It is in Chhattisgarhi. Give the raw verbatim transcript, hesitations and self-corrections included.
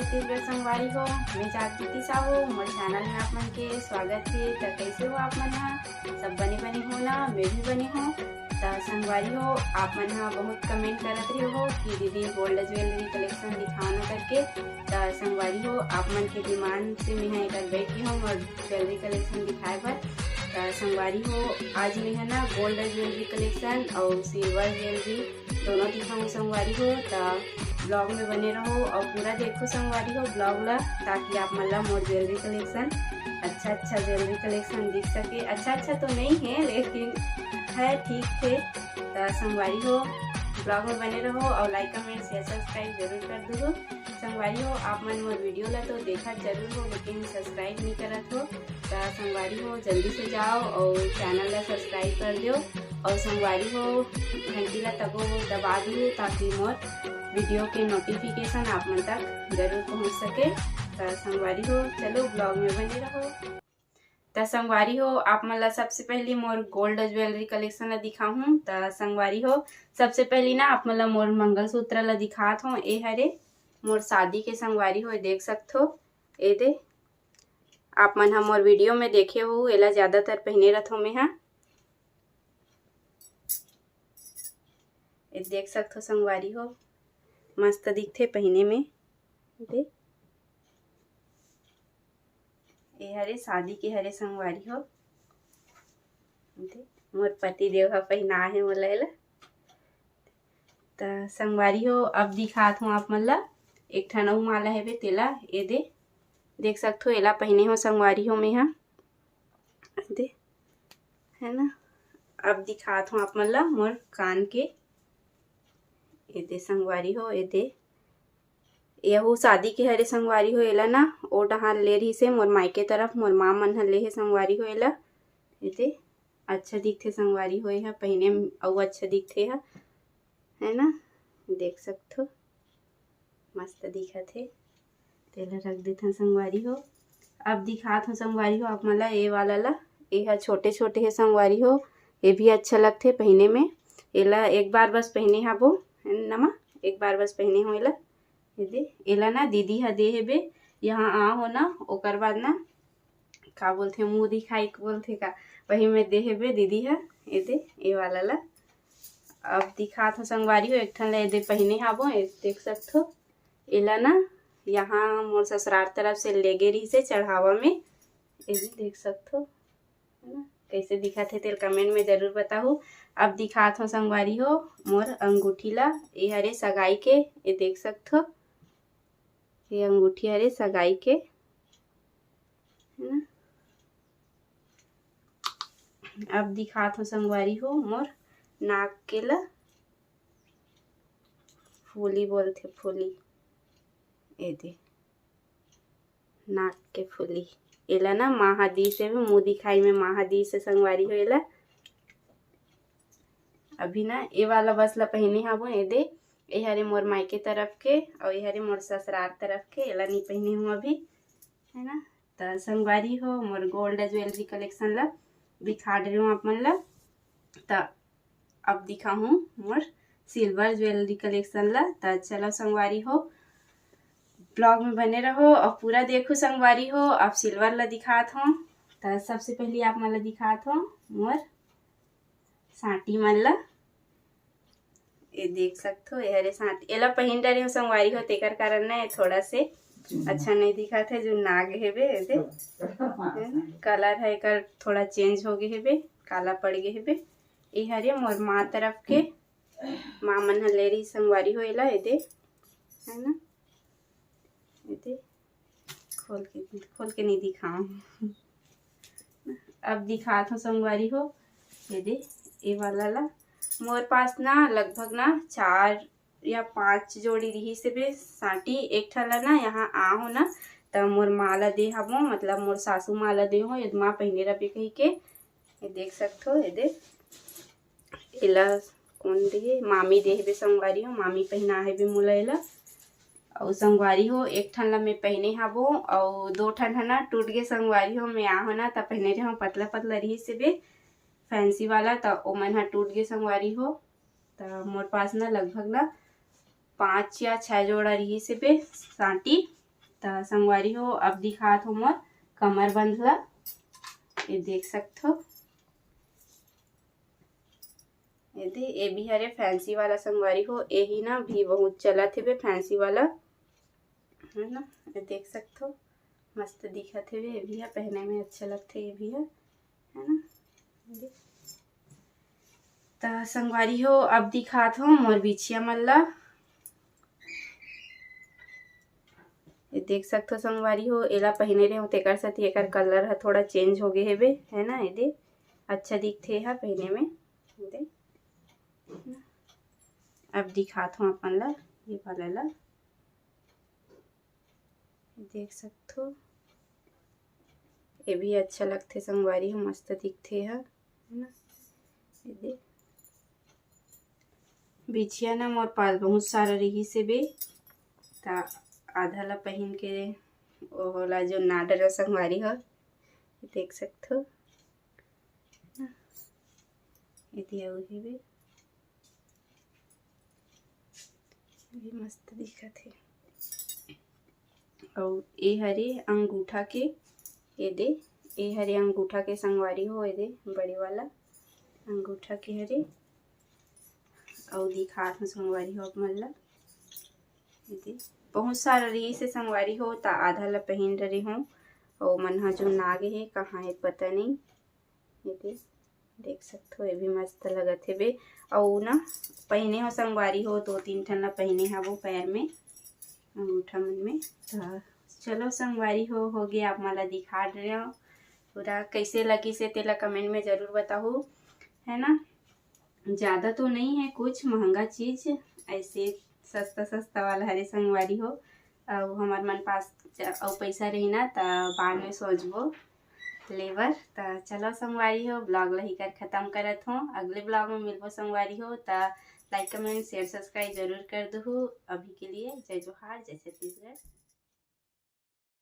छत्तीसगढ़ संगवारी हो, मैं जागृति साहू, मोर चैनल में आप मन के स्वागत हे। त कैसे हो आप मन ह? सब बने बने हो ना? मैं भी बने हो। त संगवारी हो, आप मन ह बहुत कमेंट करत रहे हो कि दीदी गोल्ड ज्वेलरी कलेक्शन दिखाओ ना करके। त संगवारी हो, आप मन के डिमांड से मैं ह एकर बैठ गे हूँ मोर ज्वेलरी कलेक्शन दिखाए बर। त संगवारी हो, आज मैं ह ना गोल्ड ज्वेलरी कलेक्शन और सिल्वर ज्वेलरी दोनों दिखाऊँ संगवारी हो। त ब्लॉग में बने रहो और पूरा देखो संगवारी हो ब्लॉग ला, ताकि आप मन ला मोर ज्वेलरी कलेक्शन, अच्छा अच्छा ज्वेलरी कलेक्शन दिख सके। अच्छा अच्छा तो नहीं है, लेकिन है ठीक है। त संगवारी हो, ब्लॉग में बने रहो और लाइक, कमेंट, शेयर, सब्सक्राइब जरूर कर दो। संगवारी हो, आप मन मोर वीडियो ला तो देखत जरूर हो, लेकिन सब्सक्राइब नहीं करत हो। त संगवारी हो, जल्दी से जाओ और चैनल ला सब्सक्राइब कर दो। और संगवारी हो, घंटी ला तको दबा दो, ताकि मोर वीडियो के नोटिफिकेशन आप मन तक जरूर पहुंच सके। त संगवारी हो, चलो ब्लॉग में बने रहो। त संगवारी हो, आप मन ला सबसे पहले मोर गोल्ड ज्वेलरी कलेक्शन ला दिखाहूँ। त संगवारी हो, सबसे पहले ना आप मन ला मोर मंगलसूत्र ला दिखात हूँ। ए हरे मोर शादी के संगवारी हो, देख सकत हो। ए दे, आप मन ह मोर वीडियो में देखे हो, एला ज्यादातर पहने रथों मैं ह। ए देख सकत हो संगवारी हो, मस्त दिखथे पहने में। दे, ए हरे शादी के हरे संगवारी हो। दे, मोर पति देव ह पहिना हे मोला एला। त संगवारी हो, अब दिखात हूँ आप मन ला एक ठन अउ माला हेबे तेला। ए दे, देख सकत हो, एला पहिने हो संगवारी हो मैं ह। दे, है ना, अब दिखात हूँ आप मन ला मोर कान के। ए दे संगवारी हो, ए दे, यहू शादी के हरे संगवारी हो। एला ना ओ डहार ले रहिस हे मोर मायके तरफ, मोर माँ मन ह ले हे संगवारी हो एला। ए दे, अच्छा दिखथे संगवारी हो, एहा पहिने म अउ अच्छा दिखथे एहा, है ना, देख सकत हो, मस्त दिखत हे। तेला रख देथन संगवारी हो। अब दिखात हो संगवारी हो आप मन ला ए वाला ला, एहा छोटे छोटे हे संगवारी हो, ये भी अच्छा लगथे पहिने में। एला एक बार बस पहिने हाबो, है ना माँ, एक बार बस पहिने हो एला। ये दे, एला ना दीदी ह दे हेबे, यहाँ आ हो ना, ओकर बाद ना का बोलथे, मुंह दिखाई के बोलथे का, वही में दे हेबे दीदी ह। ए दे, ए वाला ला अब दिखात हो संगवारी हो, एक ठन ला ए दे पहिने हाबो, ए देख सकत हो। एला ना यहाँ मोर ससुरार तरफ से लेगे रहिसे चढ़ावा में, ए दे देख सकत हो, है ना, कैसे दिखत हे तेल कमेंट में जरूर बताहू। अब दिखात हो संगवारी हो मोर अंगूठी ला, ए हरे सगाई के, ए देख सकत हो, ये अंगूठी हरे सगाई के, है ना। अब दिखात हो संगवारी हो मोर नाक के ला, फूली बोलथे फूली, ए दे नाक के फूली। एला ना माँ ह दीस हे, मुँह दिखाई में माँ ह दीस हे संगवारी हो एला। अभी ना ए वाला बस ला पहिने हाबो, ए दे, ए हरे मोर मायके तरफ के, अउ ए हरे मोर ससुरार तरफ के, एला नी पहिने हूँ अभी, है ना। त संगवारी हो, मोर गोल्ड ज्वेलरी कलेक्शन ला दिखा डरे हूँ आप मन ला। त अब दिखाहूँ मोर सिल्वर ज्वेलरी कलेक्शन ला। त चलो संगवारी हो, ब्लॉग में बने रहो और पूरा देखो संगवारी हो। अब सिल्वर ला दिखात हूँ। त सबसे पहले आप मन ला दिखात हूँ मोर सांटी मन ला। ये देख सकत हो, ये हरे सांटी, एला पहिन डरे हो संगवारी हो, तेकर कारण ना ये थोड़ा से अच्छा नहीं दिखत हे, जो नाग हेबे, ये दे, कलर है एकर थोड़ा चेंज हो गए हेबे, काला पड़ गए हेबे। ये हरे मोर माँ तरफ के, माँ मन ह ले रही संगवारी हो एला, ये दे, है ना, ये दे, खोल के, खोल के नहीं दिखाऊँ। अब दिखात हूँ संगवारी हो, ये दे, ये वाला ला मोर पास ना लगभग ना चार या पांच जोड़ी रिहिस हेबे सांटी। एक ठन ला ना यहाँ आ हो ना, त मोर माँ ला दे हबो, मतलब मोर सासू माँ ला दे हो, ये माँ पहिने रबे कही के। ये देख सकत हो, ये दे, एला कौन दे हे? मामी दे हेबे संगवारी हो, मामी पहिना हेबे मोला एला। अउ संगवारी हो, एक ठन ला मैं पहिने हाबो, अउ दो ठन ह ना टूट गे संगवारी हो, मैं आ हो ना त पहिने रहे हो पतला पतला रिहिस हेबे फैंसी वाला, त ओमन ह टूट गे संगवारी हो। त मोर पास ना लगभग ना पांच या छह जोड़ा रिहिस हेबे सांटी, त संगवारी हो, अब दिखात हो मोर कमरबंद ला। ये देख सकथो, ये दे, ये भी हरे फैंसी वाला संगवारी हो। यही ना भी बहुत चलत हेबे फैंसी वाला, है ना। ये देख सकथो, मस्त दिखत हेबे। ये भी ह पहने में अच्छा लगथे, ये भी ह, है ना। ये दे। त संगवारी हो, अब दिखात हो मोर बिछिया मन ला। ये देख सकथो संगवारी हो, एला पहिने रहे हो तेकर सेती एकर कलर ह थोड़ा चेंज हो गए हेबे, है ना। ये दे, अच्छा दिखथे हा पहिने में। ये दे, अब दिखात हो अपन ला ये वाला ला। ये देख सकथो, ये भी अच्छा लगथे संगवारी हो, मस्त दिखथे हा, है ना। ये दे, बिछिया ना मोर पास बहुत सारा रहिस हेबे, त आधा ला पहिन के ओला जो ना डरा संगवारी हो, देख सकथो। ये दे अउ हेबे, ये भी मस्त दिखत हे। अउ ए हरे अंगूठा के, ये दे, ए हरे अंगूठा के संगवारी हो, ये दे बड़े वाला अंगूठा के हरे। अउ दिखात हूँ संगवारी हो आप मन ला, ये दे बहुत सारा रहिस हे संगवारी हो, त आधा ला पहिन डरे हूँ, अउ मन ह जो ना गे हे कहाँ हे पता नहीं। ये दे, देख सकथो, ये भी मस्त लगत हेबे। अउ ना पहिने हो संगवारी हो, दो तीन ठन ला पहिने हवो पैर में, अंगूठा मन में। त चलो संगवारी हो, हो गया, आप मन ला दिखा रहे हो पूरा, कैसे लगिस हे तेला कमेंट में जरूर बताहू, है ना। ज़्यादा तो नहीं है कुछ महंगा चीज़, ऐसे सस्ता सस्ता वाला हरे संगवारी हो। अब हमार मन पास च-, अउ पैसा रही ना, त बाद में सोचबो लेबर। त चलो संगवारी हो, ब्लॉग ला ही कर खत्म करत हो। अगले ब्लॉग में मिलबो संगवारी हो, त लाइक, कमेंट, शेयर, सब्सक्राइब जरूर कर दहू। अभी के लिए जय जोहार, जय छत्तीसगढ़।